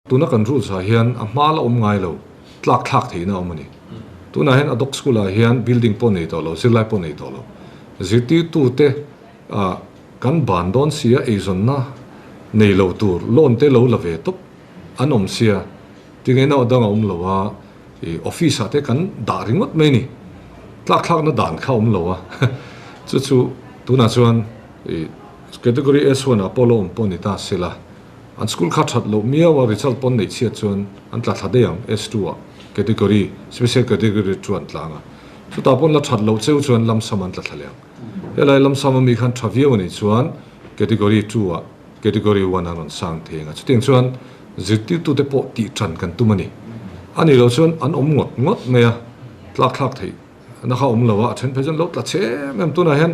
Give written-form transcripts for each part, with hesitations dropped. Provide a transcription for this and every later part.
Tuna kan rules ah hian a hma la awm ngai lo, tlak thlak theihna a awm a ni. Tunah hian ad hoc school ah hian building pawh nei tawh lo, zirlai pawh nei tawh lo. Zirtirtute ah kan ban dawn sia eizawnna nei lo tur loan te lo la ve tawp an awm sia, tinge na dang a awm lo a, i office ah te kan dah ringawt mai ni. Tlak thlakna dan kha a awm lo a, chu chu tunah chuan i category S1 ah pawh la awm pawh ni ta sela. An school kha that loh miau a, result pawn neih chhiat chuan an tla thla daih ang, S2 ah category, special category chu an tlang a. Chutah pawn la that loh cheu chuan lamsam an tla thla leh ang. Helai lamsam ami khan tha viau anih chuan category two ah category one an rawn sang thei ang a. Chutiang chuan zirtirtute pawh tih tan kan tum a ni. A nih loh chuan an awm ngawt ngawt mai a, tlak thlak theih na kha awm lo a, a then phei chuan lo tla chhe em em. Tunah hian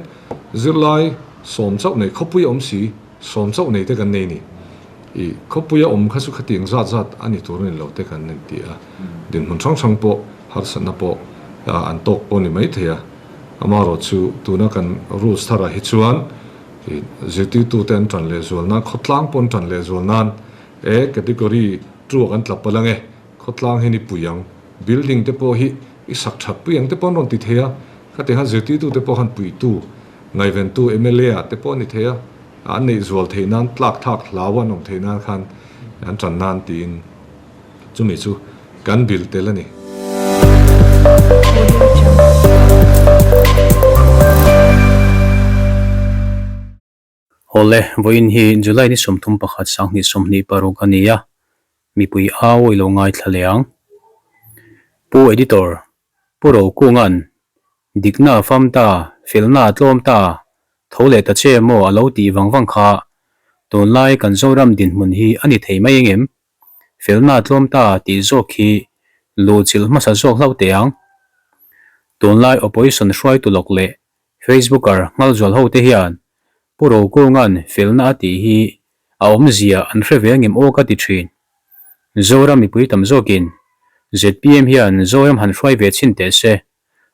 zirlai sawm chauh nei khawpui a awm si. Sawm chauh nei te kan nei ni. I khawpuia awm kha chu khatiang zat zat a ni tur a ni lo te kan inti a. Dinhmun hrang hrang pawh harsatna pawh an tawk pawh a ni maithei a. Amaherawh chu tuna kan rules tharah hi chuan i zirtirtute an tan lehzual nan, khawtlang pawh an tan lehzual nan e category two ah kan tla palh ang e, khawtlang hi ni pui ang, building te pawh hi i sak that pui ang te pawh an rawn ti thei a. Khatiang khan zirtirtute pawh khan puitu Ngaihventu mla ah te pawh a ni thei a, an neih zual theih nan tlak thlak hlau an awm theih nan khan an tan nan tiin chumi chu kan bil tel a ni. Awle, vawiin hi July ni 31 2026 a ni a, mipui au i lo ngaithla leh ang. Pu Editor, Pu Rokunga'n Dikna a fam ta, felna a tlawm ta, tho leh ta che maw a lo tih vang vang kha tunlai kan Zoram dinhmun hi a ni thei mai engem? Felna a tlawm ta tih zawk hi luhchilh hmasa zawk hlauh teh ang. Tunlai opposition hruaitu lawk leh Facebooker nghalzual ho te hian Pu Rokunga'n felna a tih hi a awmzia an hre ve angem aw ka ti thin. Zoram mipui tam zawkin zpm hian Zoram han hruai ve chhin teh se,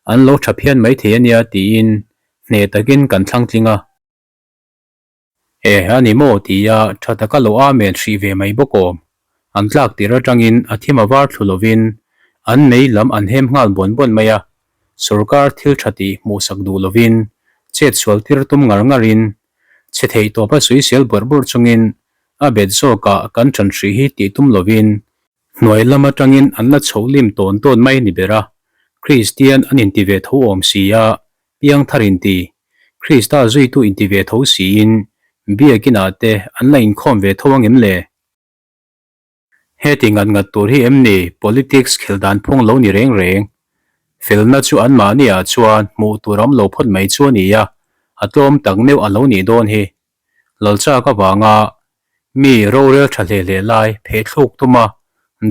an lo tha phian mai thei ania tiin hneh takin kan thlang tling a. E a ni maw tia tha taka lo amen hrih ve mai bawk awm. An tlak tir atangin a thim a var thlu lovin an mei lam an hem nghal buan buan mai a, sorkar thil tha tih hmuhsak duh lovin chet sual tir tum ngar ngarin chhe theih tawpa suisel bawrh bawrh chungin a bet zawkah kan tan hrih hi tih tum lovin hnuai lam atangin an la chhoh lim tawn tawn mai ni ber a, Kristian an inti ve tho awm si a, piangthar inti, Krista zuitu inti ve tho siin biakinah te an la inkhawm ve tho angem le? Heti ngat ngat tur hi em ni politics khel dan phung lo ni reng reng? Felna chu anmahni ah chuan hmuh tur awm lo phawt mai chu a ni a, a tlawm tak meuh a lo nih dawn hi. Lalchak avanga mi rorel tha hle hle lai phehthluk tuma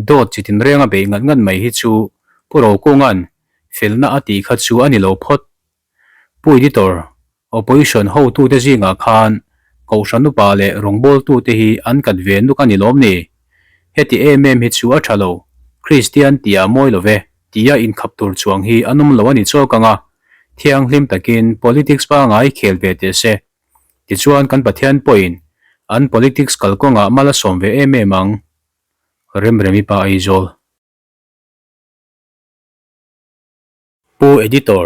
dawt chi tinreng a beih ngat ngat mai hi chu Pu Rokunga'n felna a tih kha chu a ni lo phawt. Pu Editor, Opposition hotute zingah khan Kohhran upa leh rawngbawltute hi an kat ve nuk a ni lawm ni? Heti em em hi chu a tha lo, Kristian tia mawi lo ve, tia inkhap tur chuang hi an awm lo a ni chawk ang a, thianghlim takin politics pangai khel ve teh se. Tichuan kan Pathian pawhin an politics kalkawngah mal a sawm ve em em ang. Remremi pa Aizawl. Pu Editor,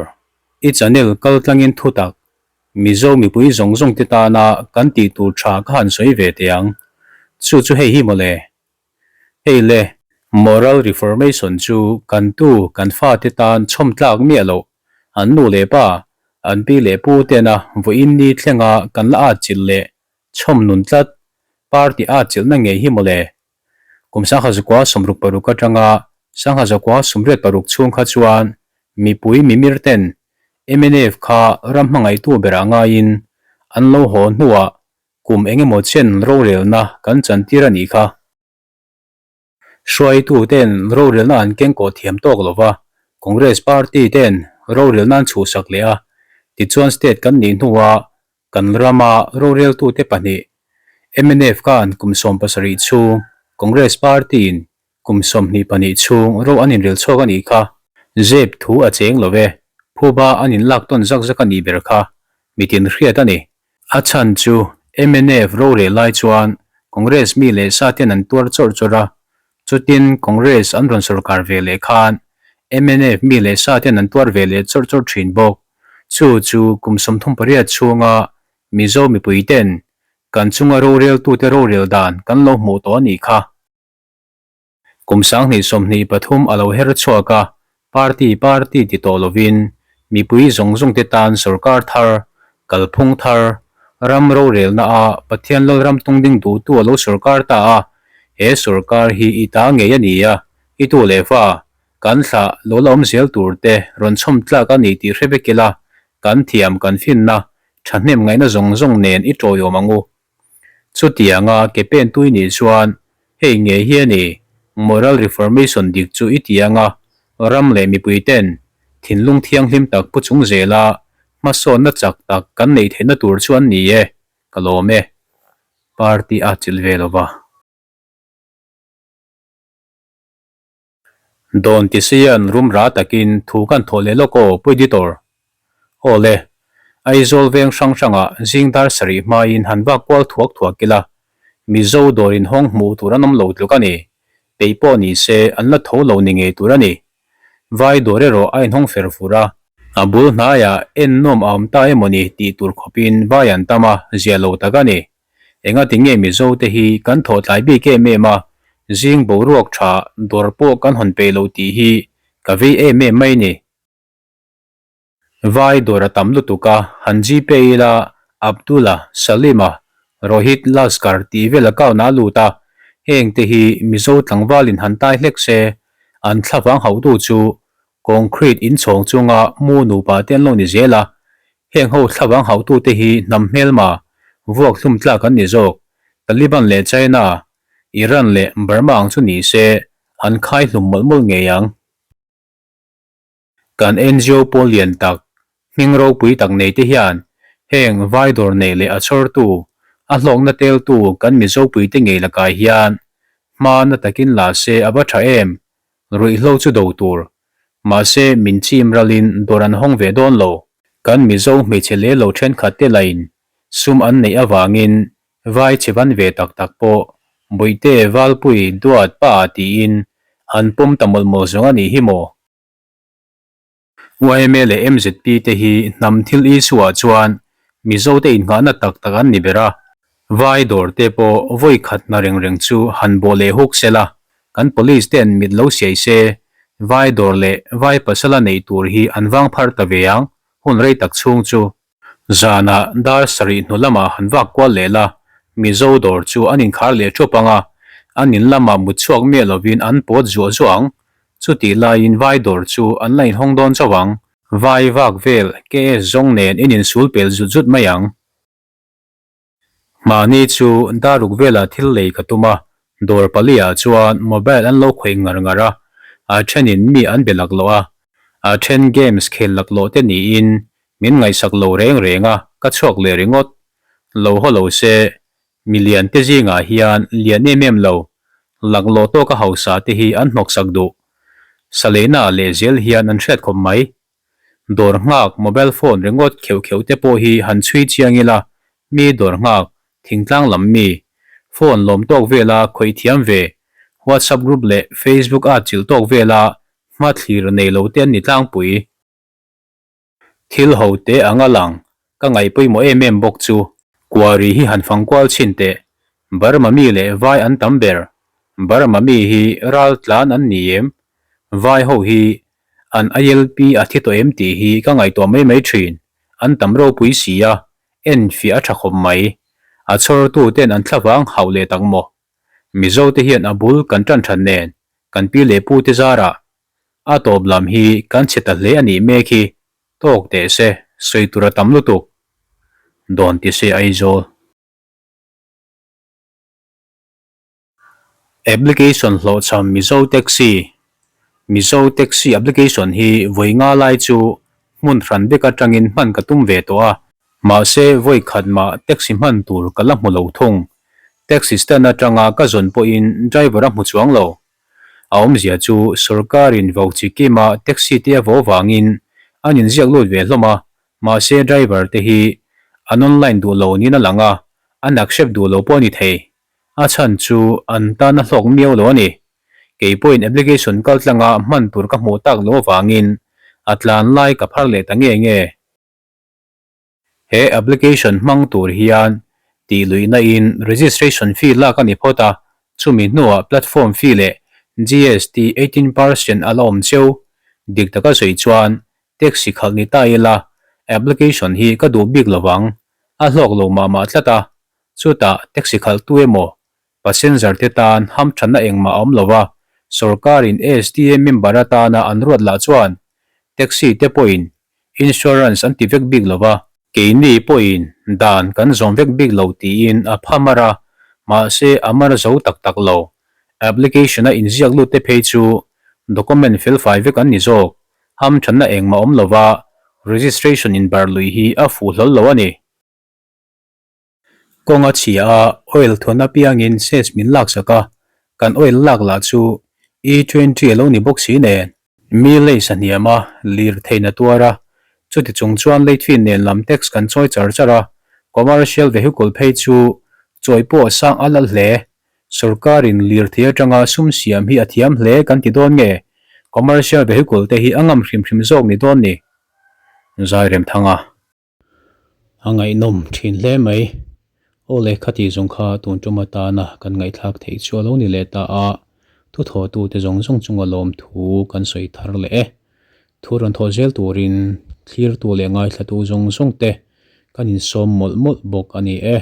i channel kal tlangin thutak Mizo mipui zawng zawng te tana kan tih tur tha ka han sawi ve teh ang. Chu chu hei hi mawle. Hei le, Moral Reformation chu kan tu kan fate tan chhawm tlak miah loh, an nu leh pa, an pi leh pu tena vawiin ni thlenga kan la atchilh leh chhawm nun tlat party atchilhna ngei hi mawle. Kum 1966 atanga 1986 chhung kha chuan mipui mimir ten mnf kha ram hmangaihtu berah ngaiin an lo haw hnuah kum eng emaw chen rorelna kan chantir a nih kha. Hruaitu ten rorelna an kengkawh thiam tawk lo va, Congress party ten rorelna an chhuhsak leh a, tichuan state kan nih hnuah Kan rama roreltute pahnih, mnf khan kum 17 chhung, Congress Party-in kum 22 chhung ro an inrel chhuak a nih kha. Zep thu a cheng lo e, phuba an inlak tawn zak zak a nih ber kha, mitin hriat a ni. A chhan chu mnf rorel lai chuan Congress mi leh sa ten an tuar chawrh chawrh a. Chutin Congress an rawn sorkar ve leh khan mnf mi leh sa ten an tuar ve leh chawrh chawrh thin bawk. Chu chu kum 38 chhunga Mizo mipui ten kan chunga roreltute rorel dan kan lo hmuh tawh a nih kha. Kum 2023 a lo her chhuak a, party party ti tawh lovin mipui zawng zawng te tan sorkar thar, kalphung thar, ram rorelna a Pathian Lalram tungding duhtu a lo sorkar ta a, he sorkar hi i ta ngei a ni a, i tu leh fa, kan thlah lo la awm zel tur te rawn chhawm tlak a ni tih hre vek ila, kan thiam kan finna, thahnem ngaihna zawng zawng nen i tawiawm ang u. Chutianga ke pen tui nih chuan hei ngei hi a ni, Moral Reformation dik chu i ti anga ram leh mipui ten thinlung thianghlim tak pu chung zela hmasawnna chak tak kan neih theihna tur chu an ni e, ka lawm e. Party a chilh ve lova. Dawn ti sian rum ra takin thu kan thawh leh lawk aw Pu Editor. Aw le, Aizawl veng hrang hrangah zing dar sarih hmain han vak kual thuak thuak ila, Mizo dawr inhawng hmuh tur an awm lo tluk a ni. Peih pawh ni se an la tho lo ni ngei tur a ni. Vai dawr erawh a inhawng fer fur a. A bul hnaiah ennawm a awm ta emaw ni tih tur khawpin vai an tam a, zia lo tak a ni. Engati nge Mizo te hi kan thawh tlai bik em em a, zing boruak tha dawr pawh kan hawn peih lo tih hi ka vei em em mai ni. Vai dawr a tam lutuk a, han Gpay ila Abdul-a, Salim-a, Rohit Laskar tih vel account ah a lut a, heng te hi Mizo tlangvalin han tai hlek se, an thlavang hauhtu chu concrete inchhawng chunga mu nupa te an lo ni zel a, Heng ho thlavang hauhtute hi hnam hmelma, vuak hlum tlak an ni zawk. Taliban leh China, Iran leh Burma ang chu ni se, an khai hlum mawlh mawlh ngei ang. Kan NGO pawl lian tak, hming ropui tak nei te hian heng vai dawr neih leh a chhawrtu, a hlawkna teltu kan Mizopuite ngei lakah hian hma na takin la se a va tha em? Ruihhlo chu do tur. Mahse, min chim ralin dawr an hawng ve dawn lo. Kan Mizo hmeichhe leh lo thenkhat te lain sum an neih avangin vai chhe van ve tak tak pawh Bawihte, Valpui, Duat, Pa tiin an pawm ta mawlh mawlh zawng a nih hi maw? Yma leh MZP te hi hnam thil issue ah chuan Mizo te innghahna tak tak an ni ber a, vai dawr te pawh vawi khat hna reng reng chu han bawh leh huk se la, kan police ten mit lo siai se, vai dawr leh vai pasala neih tur hi an vang phar ta ve ang, hun rei tak chhung chu. Zanah dar sarih hnu lamah han vak kual leh la, Mizo dawr chu an inkhar leh thup ang a, an in lamah mut chhuak miah lovin an pawt zuah zuah ang. Chutih laiin vai dawr chu an la inhawng dawn chauh ang. Vai vak vel KS zawng nen in insul pel zut zut mai ang. Mahni chu daruk velah thil lei ka tum a, dawr pali-ah chuan mobile an lo khawih ngar ngar a, a thenin mi an be laklawh a, a then games khel laklawh te niin min ngaihsak lo reng reng a, ka chhuak leh ringawt. Lo haw lo se, mi lian te zingah hian lian em em lo, laklawh tawka hausa te hi an hnawksak duh. Saleina lehzel hian an hriat khawp mai. Dawr nghak mobile phone ringawt kheuh kheuh te pawh hi han chhui chiang ila, mi dawr nghak, thingtlang lam mi, phone lawm tawk vela khawih thiam ve, WhatsApp group leh Facebook a chilh tawk vela hma thlir nei lo te an ni tlangpui. Thil ho te anga lang ka ngaih pawimawh em em bawk chu. Kuari hi han fang kual chhin teh, Burma mi leh vai an tam ber, Burma mi hi ral tlan an ni em? Vai ho hi an ILP a thi tawh em tih hi ka ngaihtuah mai mai thin, an tam ropui si a, en fiah a tha khawp mai. A chhawrtu ten an thlavang hauh leh tak maw? Mizo te hian a bul kan tan that nen, kan pi leh pu te zarah a tawp lam hi kan chhe ta hle a nih mek hi, tawk teh se, sawi tur a tam lutuk. Dawn ti se Aizawl. Application hlawhchham Mizo Taxi Mizo Taxi application hi vawi nga lai chu hmun hran vek atangin hman ka tum ve tawh a, mahse vawi khat mah taxi hman tur ka la hmu lo thung. Taxi stand atanga ka zawn pawhin driver a hmu chuang lo. A awmzia chu sorkarin vo chi kima taxi te a vo vangin an inziak lut ve hlawm a, mahse driver te hi an online duh lo niin a lang a, an accept duh lo pawh a ni thei. A chhan chu an tan a hlawk miau lo a ni. Kei pawhin application kal tlanga hman tur ka hmuh tak loh avangin a tlan lai ka phar leh ta nge nge. He application hmang tur hian tih luihna in registration fee lak a ni phawt a, chumi hnuah platform fee leh GST 18% a la awm cheu. Dik taka sawi chuan taxi khalh ni ta ila application hi ka duh bik lovang, a hlawk lo mah mah tlat a, chutah taxi khalhtu emaw Passenger te tan hamthanna engmah a awm lo a, sorkarin STA member atana an ruat lah chuan taxi te pawhin insurance an ti vek bik lo a, keini pawhin dan kan zawm vek bik lo tiin a pha mar a, mahse a mar zo tak tak lo. Application a inziak lut te phei chu document felfai vek an ni zawk, hamthanna engmah awm lo va, registration inbarh lui hi a fuh hlawl lo a ni. Kawng a chhia a, oil thawn apiangin ses min laksak a, kan oil lak lah chu E twenty a lo ni bawk si nen. Mi lei sa hniam a, lir theihna tuar a, chuti chung chuan late fee nen lam tax kan chawi char char a, commercial vehicle phei chu chawi pawh sang a lal hle. Sorkarin lirthei atanga sum siam hi a thiam hle kan ti dawn nge? Commercial vehicle te hi a ngam hrim hrim zawk ni dawn ni? Zairemthanga. A ngaihnawm thin hle mai. Aw le khati zawng kha tun tum atana kan ngaihthlak theih chu a lo ni leh ta a, thuthawhtute zawng zawng chunga lawmthu kan sawi thar leh e. Thu rawn thawh zel turin thlirtu leh ngaithlatu zawng zawng te kan insawm mawlh mawlh bawk a ni e.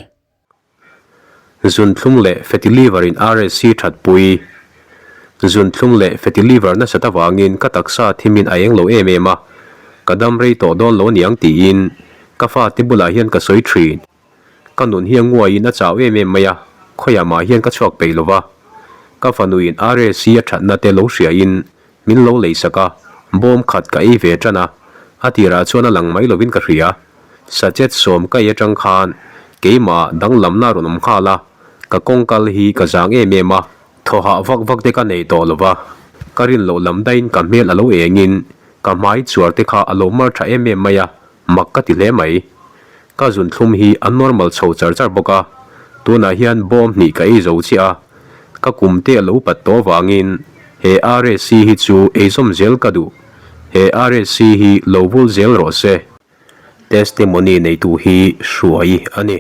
Zunthlum leh fatty liver in RSC thatpui. Zunthlum leh fatty liver nasat avangin ka taksa thimin a eng lo em em a, ka dam rei tawh dawn lo aniang tiin ka fate bulah hian ka sawi thin. Ka nun hi a nguaiin a chau em em mai a, khawiah mah hian ka chhuak peih lova. Ka fanuin RSC a thatna te lo hriain Min lo leisak a, bawm khat ka ei ve tan a, a tirah chuan a lang mai lovin ka hria. Sachet sawm ka ei atang khan keimah danglamna a rawn awm nghal a, ka kawng kal hi ka zang em em a, thaw hah vak vak te ka nei tawh lo va, ka rin loh lam daihin ka hmel a lo engin ka hmai chuar te kha a lo mar tha em em mai a, mak ka ti hle mai. Ka zunthlum hi a normal chho char char bawk a, tunah hian bawm hnih ka ei zo chiah a, ka kum te a lo pat tawh avangin he RSC hi chu eizawm zel ka duh, he RSC hi lo vul zel rawh se. Testimony neitu hi Hruai a ni.